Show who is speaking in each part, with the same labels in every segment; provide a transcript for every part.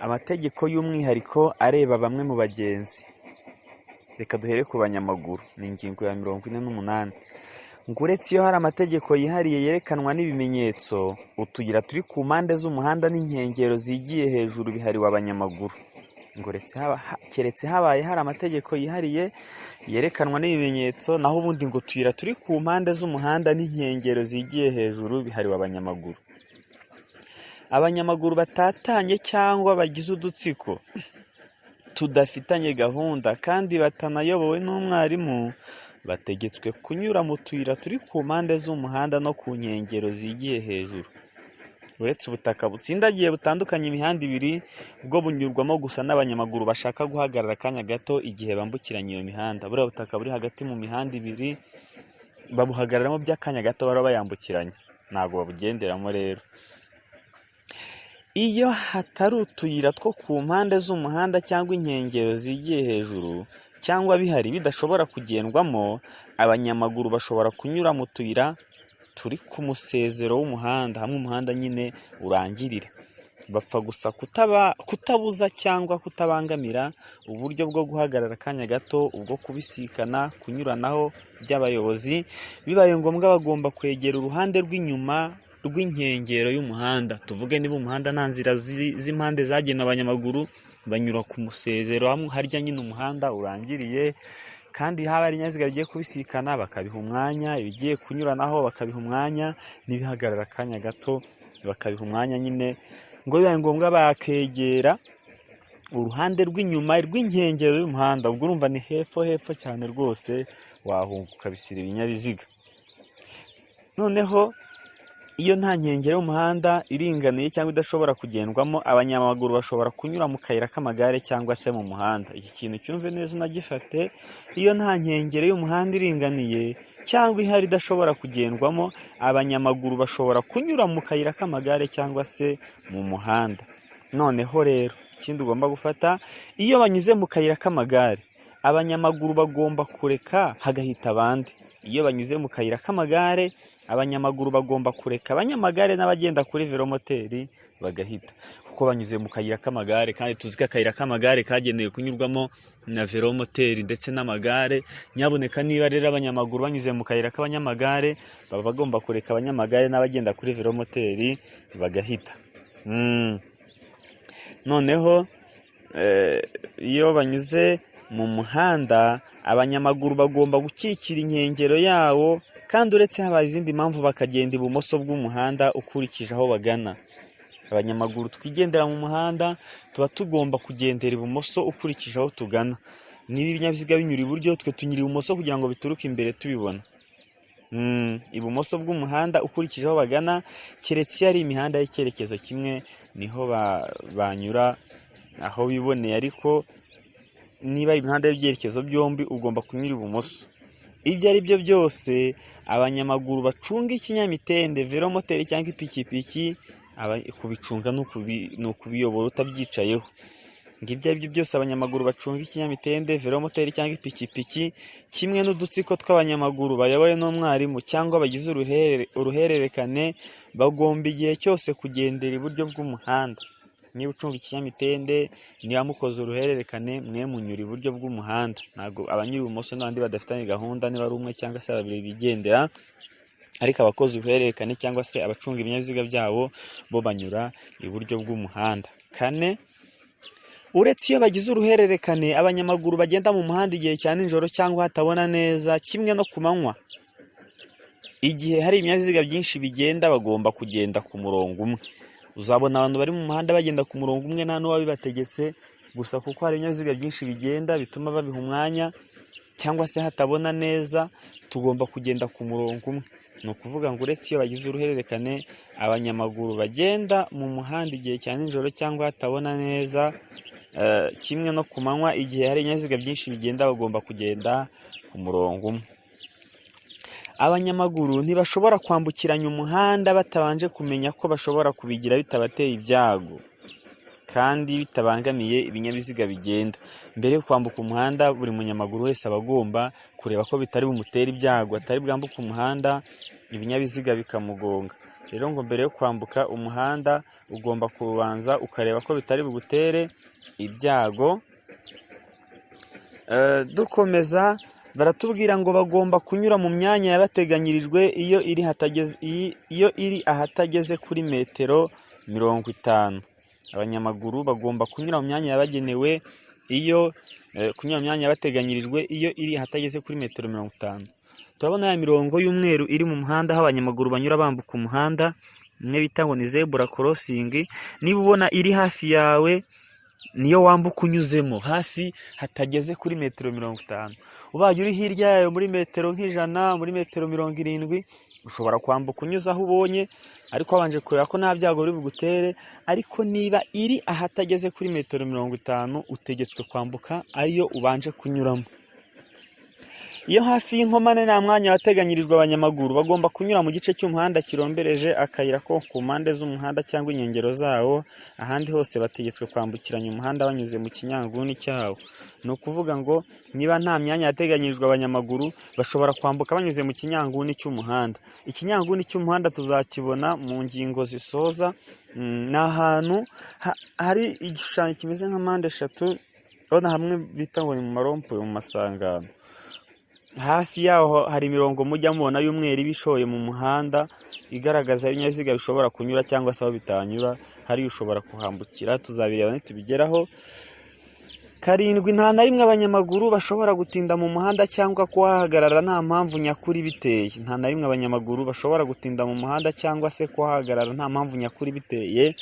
Speaker 1: Amategeko y'umwihariko areba bamwe mu bagenzi. Reka duhere ku banyamaguru, ni ingingo ya 48. Ngo uretse iyo hari amategeko yihariye yerekanwa n'ibimenyetso, utuyira turi ku mpande z'umuhanda n'inkengero zigiye hejuru bihariwe abanyamaguru. Ngo keretse habaye hari amategeko yihariye yerekanwa n'ibimenyetso, naho ubundi ngo utuyira turi ku mpande z'umuhanda n'inkengero zigiye hejuru bihariwe abanyamaguru. Abanyamaguru batatanye cyangwa bagize udutsiko tudafitanye gahunda kandi batanayobowe n'umwarimu, bategetswe kunyura mu tuyira turi ku mpande z'umuhanda no ku nkengero zigiye hejuru. Uretse ubutaka butsindagiye butandukanya imihanda ibiri, bwo bunyurwamo gusa n'abanyamaguru bashaka guhagarara akanya gato igihe bambukiranya iyo mihanda. Buriya butaka buri hagati mu mihanda ibiri babuhagararamo by'akanya gato baba bayambukiranya, ntabwo babugenderamo rero. Iyo hatari utuyira two ku mpande z'umuhanda cyangwa inkengero zigiye hejuru, cyangwa bihari bidashobora kugendwamo, abanyamaguru bashobora kunyura mu tuyira turi ku musezero w'umuhanda, hamwe umuhanda nyine urangirira. Bapfa gusa kutabuza cyangwa kutabangamira uburyo bwo guhagarara akanya gato, ubwo kubisikana, kunyuranaho by'abayobozi. Bibaye ngombwa bagomba kwegera uruhande rw'inyuma rw'inkengero y'umuhanda. Tuvuge niba umuhanda nta nzira z'impande zagenewe abanyamaguru, banyura ku musezero hamwe harya nyine umuhanda urangiriye, kandi haba hari ibinyabiziga bigiye kubisikana bakabiha umwanya, ibigiye kunyuranaho bakabiha umwanya, n'ibihagarara akanya gato bakabiha umwanya nyine. Ngo bibaye ngombwa bakegera uruhande rw'inyuma rw'inkengero y'umuhanda. Ubwo urumva ni hepfo hepfo cyane rwose, wahunga ukabisira ibinyabiziga. Noneho iyo nta nkengero y'umuhanda iringaniye cyangwa idashobora kugendwamo, abanyamaguru bashobora kunyura mu kayira k'amagare cyangwa se mu muhanda. Iki kintu cyumve neza unagifate: iyo nta nkengero y'umuhanda iringaniye cyangwa ihari idashobora kugendwamo, abanyamaguru bashobora kunyura mu kayira k'amagare cyangwa se mu muhanda. Noneho rero ikindi ugomba gufata: iyo banyuze mu kayira k'amagare, abanyamaguru bagomba kureka hagahita abandi. Iyo banyuze mu kayira k'amagare, abanyamaguru bagomba kureka abanyamagare n'abagenda kuri velomoteri bagahita, kuko banyuze mu kayira k'amagare, kandi tuzi ko akayira k'amagare kagenewe kunyurwamo na velomoteri ndetse n'amagare. Nyaboneka, niba rero abanyamaguru banyuze mu kayira k'abanyamagare, baba bagomba kureka abanyamagare n'abagenda kuri velomoteri bagahita. Noneho iyo banyuze mu muhanda, abanyamaguru bagomba gukikira inkengero yawo, kandi uretse habaye izindi mpamvu bakagenda ibumoso bw'umuhanda ukurikije aho bagana. Abanyamaguru twigendera mu muhanda tuba tugomba kugendera ibumoso ukurikije aho tugana. Niba ibinyabiziga binyura iburyo, twe tunyura ibumoso kugira ngo bituruke imbere tubibona. Ibumoso bw'umuhanda ukurikije aho bagana, keretse iyo ari imihanda y'icyerekezo kimwe, niho banyura aho biboneye, ariko niba ari imihanda y'ibyerekezo byombi ugomba kunyura ibumoso. Ibyo ari byo byose, abanyamaguru bacunga ikinyamitende, velomoteri cyangwa ipikipiki, kubicunga ni ukubiyobora utabyicayeho. Ngo ibyo ari byo byose, abanyamaguru bacunga ikinyamitende, velomoteri cyangwa ipikipiki, kimwe n'udutsiko tw'abanyamaguru bayobowe n'umwarimu cyangwa bagize uruhererekane, bagomba igihe cyose kugendera iburyo bw'umuhanda. Niba ucunga ikinyamitende, niba mukoze uruhererekane, mwe munyura iburyo bw'umuhanda. Ntabwo abanyura ibumoso n'abandi badafitanye gahunda, niba ari umwe cyangwa se babiri bigendera, ariko abakoze uruhererekane cyangwa se abacunga ibinyabiziga byabo bo banyura iburyo bw'umuhanda. Kane, uretse iyo bagize uruhererekane, abanyamaguru bagenda mu muhanda igihe cya nijoro cyangwa hatabona neza, kimwe no ku manywa igihe hari ibinyabiziga byinshi bigenda, bagomba kugenda ku murongo umwe. Uzabona abantu bari mu muhanda bagenda ku murongo umwe nta n'uwabibategetse, gusa kuko hari ibinyabiziga byinshi bigenda bituma babiha umwanya, cyangwa se hatabona neza, tugomba kugenda ku murongo umwe. Ni ukuvuga ngo uretse iyo bagize uruhererekane, abanyamaguru bagenda mu muhanda igihe cya nijoro cyangwa hatabona neza, kimwe no ku manywa igihe hari ibinyabiziga byinshi bigenda, bagomba kugenda ku murongo umwe. Abanyamaguru ntibashobora kwambukiranya umuhanda batabanje kumenya ko bashobora kubigira bitabateye ibyago kandi bitabangamiye ibinyabiziga bigenda. Mbere yo kwambuka umuhanda, buri munyamaguru wese aba agomba kureba ko bitari bumutere ibyago, atari bwambuke umuhanda ibinyabiziga bikamugonga. Rero ngo mbere yo kwambuka umuhanda ugomba kubanza ukareba ko bitari bugutere ibyago. Dukomeza, baratubwira ngo bagomba kunyura mu myanya yabateganyirijwe iyo iri ahatageze kuri metero 50. Abanyamaguru bagomba kunyura mu myanya yabagenewe iyo kunyura mu myanya yabateganyirijwe iyo iri ahatageze kuri metero 50. Turabona ya mirongo y'umweru iri mu muhanda, aho abanyamaguru banyura bambuka umuhanda, imwe bita ngo ni zebra crossing. Niba ubona iri hafi yawe, niyo wambuka unyuzemo hafi hatageze kuri metero 50. Ubaye uri hirya yayo muri metero nk'100, muri metero 70, ushobora kwambuka unyuze aho ubonye, ariko wabanje kureba ko nta byago biri bugutere. Ariko niba iri ahatageze kuri metero 50, utegetswe kwambuka ariyo ubanje kunyuramo. Iyo hafi y'inkomane nta mwanya wateganyirijwe abanyamaguru, bagomba kunyura mu gice cy'umuhanda kirombereje, akayira ko ku mpande z'umuhanda cyangwa inkengero zawo. Ahandi hose bategetswe kwambukiranya umuhanda banyuze mu kinyanguni cyawo. Ni ukuvuga ngo niba nta myanya yateganyirijwe abanyamaguru, bashobora kwambuka banyuze mu kinyanguni cy'umuhanda. Ikinyanguni cy'umuhanda tuzakibona mu ngingo zisoza. Ni ahantu hari igishushanyo kimeze nka mpande eshatu, urabona hamwe bita ngo ni mu marompuwe, mu masangano. Hafi yaho hari imirongo mujya mubona y'umweru iba ishoye mu muhanda, igaragaza aho ibinyabiziga bishobora kunyura cyangwa se aho bitanyura. Hariya ushobora kuhambukira, tuzabireba nitubigeraho. Karindwi, nta na rimwe abanyamaguru bashobora gutinda mu muhanda cyangwa kuhahagarara nta mpamvu nyakuri biteye. Nta na rimwe abanyamaguru bashobora gutinda mu muhanda cyangwa se kuhahagarara nta mpamvu nyakuri biteye.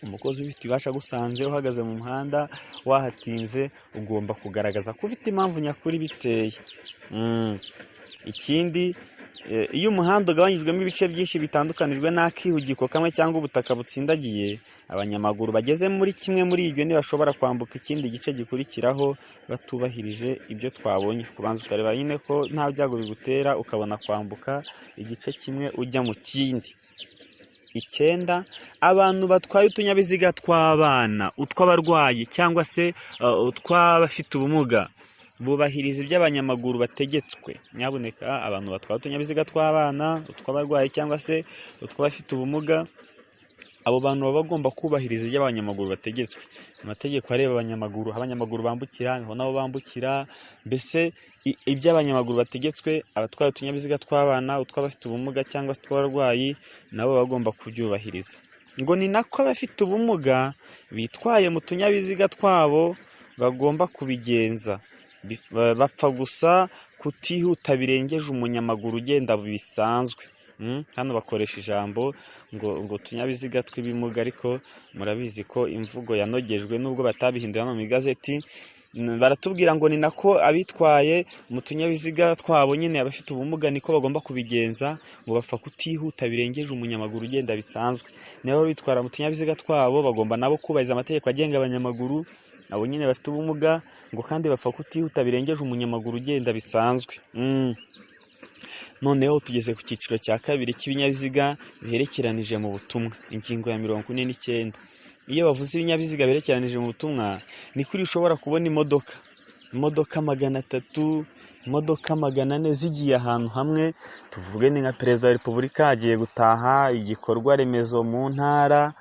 Speaker 1: Umukozi ubifite ububasha agusanze uhagaze mu muhanda wahatinze, ugomba kugaragaza ko ufite impamvu nyakuri biteye. Ikindi, iyo umuhanda ugabanyijwemo ibice byinshi bitandukanijwe n'akihugiko kamwe cyangwa ubutaka butsindagiye, abanyamaguru bageze muri kimwe muri ibyo ntibashobora kwambuka ikindi gice gikurikiraho batubahirije ibyo twabonye. Kubanza ukareba nyine ko nta byago bigutera, ukabona kwambuka igice kimwe ujya mu kindi. Icyenda, abantu batwaye utunyabiziga tw'abana, utw'abarwayi cyangwa se utw'abafite ubumuga bubahiriza ibyo abanyamaguru bategetswe. Nyabuneka, abantu batwara utunyabiziga tw'abana, utw'abarwayi cyangwa se utw'abafite ubumuga, abo bantu baba bagomba kubahiriza ibyo abanyamaguru bategetswe. Amategeko areba abanyamaguru, aho abanyamaguru bambukira niho nabo bambukira, mbese ibyo abanyamaguru bategetswe, abatwaye utunyabiziga tw'abana, utw'abafite ubumuga cyangwa se utw'abarwayi nabo baba bagomba kubyubahiriza. Ngo ni nako abafite ubumuga bitwaye mu tunyabiziga twabo bagomba kubigenza. Bapfa gusa kutihuta birengeje umunyamaguru ugenda bisanzwe. Hano bakoresha ijambo ngo utunyabiziga tw'ibimuga, ariko murabizi ko imvugo yanogejwe nubwo batabihinduye hano mu igazeti. Baratubwira ngo ni nako abitwaye mu tunyabiziga twabo nyine, abafite ubumuga, niko bagomba kubigenza, ngo bapfa kutihuta birengeje umunyamaguru ugenda bisanzwe. Niba bitwara mu tunyabiziga twabo, bagomba nabo kubahiriza amategeko agenga abanyamaguru, abo nyine bafite ubumuga, ngo kandi bapfa kutihuta birengeje umunyamaguru ugenda bisanzwe. Noneho tugeze ku cyiciro cya kabiri cy'ibinyabiziga biherekeranije mu butumwa, ingingo ya 49. Iyo bavuze ibinyabiziga biherekeranije mu butumwa, ni kuri ushobora kubona imodoka 300, imodoka 400 zigiye ahantu hamwe. Tuvuge ni nka Perezida wa Repubulika agiye gutaha igikorwa remezo mu ntara.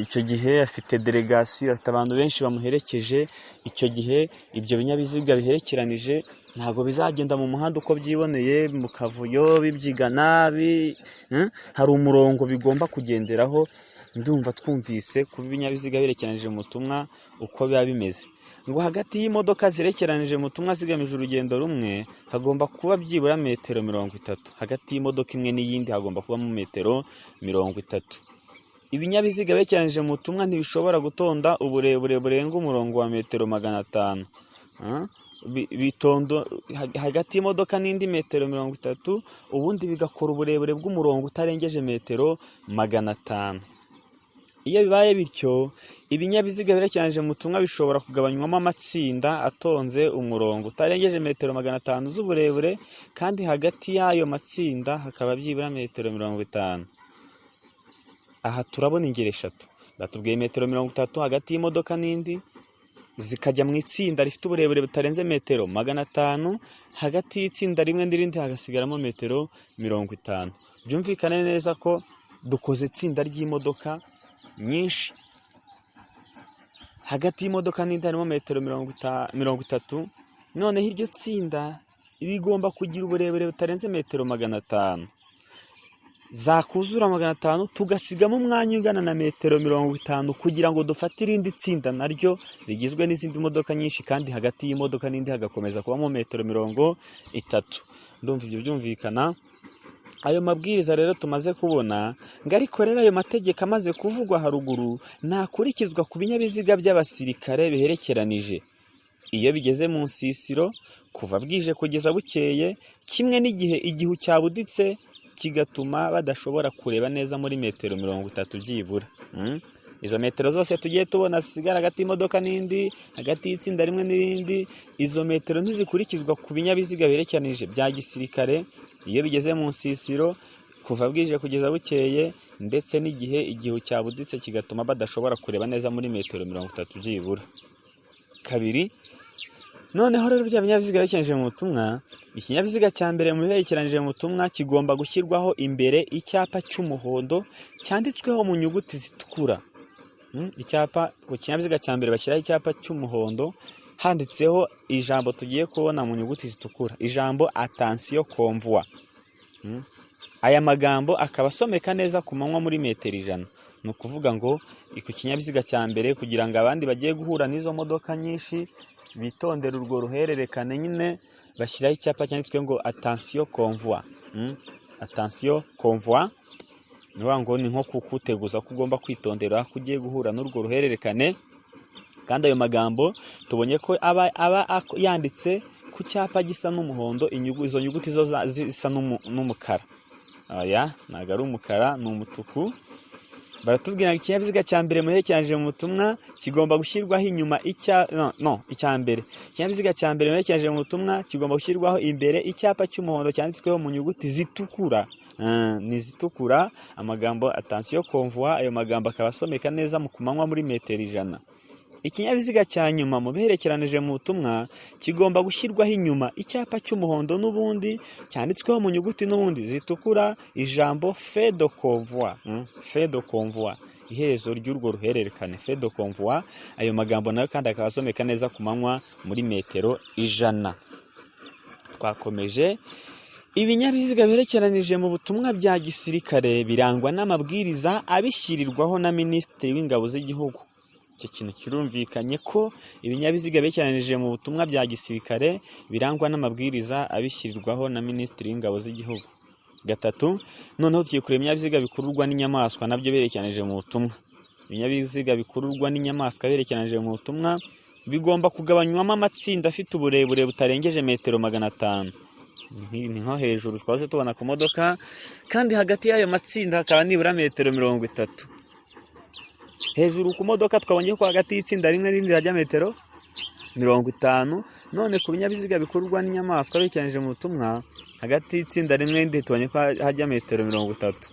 Speaker 1: Icyo gihe afite delegasiyo, afite abantu benshi bamuherekeje. Icyo gihe ibyo binyabiziga biherekeranije ntabwo bizagenda mu muhanda uko byiboneye, mu kavuyo, bibyigana. Hari umurongo bigomba kugenderaho. Ndumva twumvise kuba ibinyabiziga biherekeranije mu butumwa uko biba bimeze. Ngo hagati y'imodoka ziherekeranije mu butumwa zigamije urugendo rumwe hagomba kuba byibura metero 30. Hagati y'imodoka imwe n'iyindi hagomba kubamo metero 30. Ibinyabiziga biherekeranije mu butumwa ntibishobora gutonda uburebure burenga umurongo wa metero 500. Bitondo hagati y'imodoka n'indi metero 30, ubundi bigakora uburebure bw'umurongo utarengeje metero 500. Iyo bibaye bityo, ibinyabiziga biherekeranije mu butumwa bishobora kugabanywamo amatsinda atonze umurongo utarengeje metero 500 z'uburebure, kandi hagati y'ayo matsinda hakaba byibura metero 50. Aha turabona ingero eshatu. Batubwiye metero 30 hagati y'imodoka n'indi, zikajya mu itsinda rifite uburebure butarenze metero 500, hagati y'itsinda rimwe n'irindi hagasigaramo metero 50. Byumvikane neza ko dukoze itsinda ry'imodoka nyinshi, hagati y'imodoka n'indi harimo metero 30. Noneho iryo tsinda rigomba kugira uburebure butarenze metero 500. Zakuzura 500, tugasigamo umwanya ungana na metero 50 kugira ngo dufate irindi tsinda naryo rigizwe n'izindi modoka nyinshi, kandi hagati y'imodoka n'indi hagakomeza kubamo metero 30. Ndumva ibyo byumvikana. Ayo mabwiriza rero tumaze kubona ngo, ariko rero ayo mategeko amaze kuvugwa haruguru ntakurikizwa ku binyabiziga by'abasirikare biherekeranije iyo bigeze mu nsisiro kuva bwije kugeza bukeye, kimwe n'igihe igihu cyabuditse kigatuma badashobora kureba neza muri metero 30 byibura. Izo metero zose tugiye tubona zisigara hagati y'imodoka n'indi, hagati y'itsinda rimwe n'irindi, izo metero ntizikurikizwa ku binyabiziga biherekeranije bya gisirikare iyo bigeze mu nsisiro kuva bwije kugeza bukeye, ndetse n'igihe igihu cyabuditse kigatuma badashobora kureba neza muri metero 30 byibura. Kabiri, noneho rero bya binyabiziga biherekeranyije mu butumwa, ikinyabiziga cya mbere mu biherekeranyije mu butumwa kigomba gushyirwaho imbere icyapa cy'umuhondo cyanditsweho mu nyuguti zitukura. Icyapa ku kinyabiziga cya mbere bashyiraho icyapa cy'umuhondo handitseho ijambo tugiye kubona mu nyuguti zitukura, ijambo "Attention convoi". Aya magambo akaba asomeka neza ku manywa muri metero 100. Ni ukuvuga ngo ku kinyabiziga cya mbere, kugira ngo abandi bagiye guhura n'izo modoka nyinshi bitondere urwo ruhererekane nyine, bashyiraho icyapa cyanditswe ngo "Attention convoi". "Attention convoi" ni ukuvuga ngo ni nko kukuteguza ko ugomba kwitondera ko ugiye guhura n'urwo ruhererekane. Kandi ayo magambo tubonye ko aba yanditse ku cyapa gisa n'umuhondo, izo nyuguti zo zisa n'umukara. Aya ntabwo ari umukara, ni umutuku. Baratubwira ngo ikinyabiziga cya mbere muherekeranyije mu butumwa kigomba gushyirwaho inyuma icya no, no icya mbere, ikinyabiziga cya mbere muherekeranyije mu butumwa kigomba gushyirwaho imbere icyapa cy'umuhondo cyanditsweho mu nyuguti zitukura. Ni zitukura, amagambo "Attention convoi", ayo magambo akaba asomeka neza mu kumanywa muri metero 100. Ikinyabiziga cya nyuma mu biherekeranije mu butumwa kigomba gushyirwaho inyuma icyapa cy'umuhondo n'ubundi cyanditsweho mu nyuguti n'ubundi zitukura ijambo "Fin de convoi". Fin de convoi, iherezo ry'urwo ruhererekane, "Fin de convoi". Ayo magambo nayo kandi akaba asomeka neza ku manywa muri metero 100. Twakomeje. Ibinyabiziga biherekeranije mu butumwa bya gisirikare birangwa n'amabwiriza abishyirirwaho na Minisitiri w'Ingabo z'Igihugu. Icyo kintu kirumvikanye ko ibinyabiziga biherekeranije mu butumwa bya gisirikare birangwa n'amabwiriza abishyirirwaho na Minisitiri w'Ingabo z'Igihugu. Gatatu, noneho tugiye kureba ibinyabiziga bikururwa n'inyamaswa nabyo biherekeranije mu butumwa. Ibinyabiziga bikururwa n'inyamaswa biherekeranije mu butumwa bigomba kugabanywamo amatsinda afite uburebure butarengeje metero 500, ni nko hejuru twahoze tubona ku modoka, kandi hagati y'ayo matsinda hakaba nibura metero 30. Hejuru ku modoka twabonye ko hagati y'itsinda rimwe n'irindi hajya metero 50. None ku binyabiziga bikururwa n'inyamaswa biherekeranyije mu butumwa, hagati y'itsinda rimwe n'irindi tubonye ko hajya metero 30,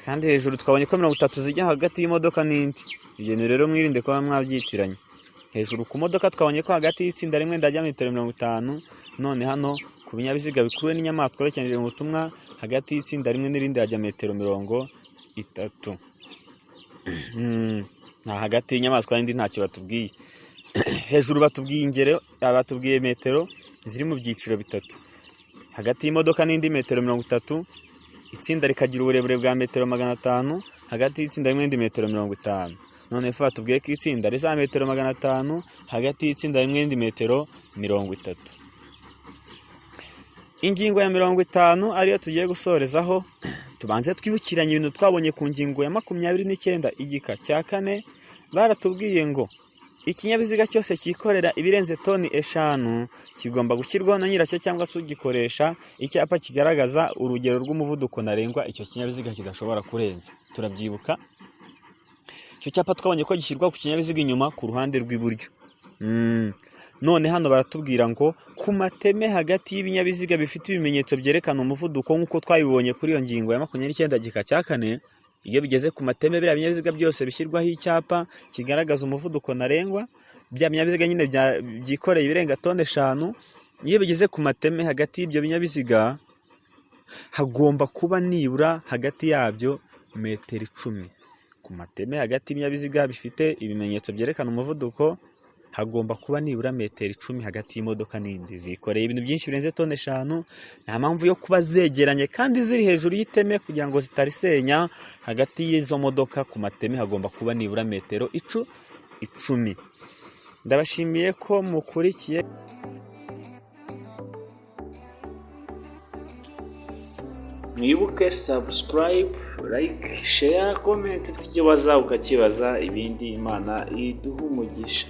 Speaker 1: kandi hejuru twabonye ko 30 zijya hagati y'imodoka n'indi. Ibyo bintu rero mwirinde kuba mwabyitiranya. Hejuru ku modoka twabonye ko hagati y'itsinda rimwe ndajya metero 50, none hano ku binyabiziga bikuruwe n'inyamaswa biherekeranyije mu butumwa, hagati y'itsinda rimwe n'irindi hajya metero 30. Nta hagati y'inyamaswa n'indi ntacyo batubwiye. Hejuru batubwiye ingero, batubwiye metero ziri mu byiciro bitatu: hagati y'imodoka n'indi metero 30, itsinda rikagira uburebure bwa metero 500, hagati y'itsinda rimwe n'indi metero 50. None hepfo batubwiye ko itsinda rizaba metero 500, hagati y'itsinda rimwe n'indi metero 30. Ingingo ya 50 ariyo tugiye gusorezaho, tubanze twibukiranye ibintu twabonye ku ngingo ya 29 igika cya kane. Baratubwiye ngo ikinyabiziga cyose cyikorera ibirenze toni 5 kigomba gushyirwaho na nyiracyo cyangwa se ugikoresha icyapa kigaragaza urugero rw'umuvuduko ntarengwa icyo kinyabiziga kidashobora kurenza. Turabyibuka, icyo cyapa twabonye ko gishyirwa ku kinyabiziga inyuma ku ruhande rw'iburyo. None hano baratubwira ngo ku mateme hagati y'ibinyabiziga bifite ibimenyetso byerekana umuvuduko, nk'uko twabibonye kuri iyo ngingo ya 29 gika cya kane, iyo bigeze ku mateme biriya binyabiziga byose bishyirwaho icyapa kigaragaza umuvuduko ntarengwa. Bya binyabiziga nyine byikoreye ibirenga toni 5, iyo bigeze ku mateme hagati y'ibyo binyabiziga Hagomba kuba nibura hagati yabyo metero 10. Ku mateme hagati y'ibinyabiziga bifite ibimenyetso byerekana umuvuduko, hagomba kuba nibura metero 10 hagati y'imodoka n'indi. Zikoreye ibintu byinshi birenze toni 5, nta mpamvu yo kuba zegeranye kandi ziri hejuru y'iteme kugira ngo zitarisenya. Hagati y'izo modoka ku mateme hagomba kuba nibura metero 10. Ndabashimiye ko mukurikiye.
Speaker 2: Mwibuke subscribe, like, share, comment, ufite ikibazo ukakibaza, ibindi Imana iduhe umugisha.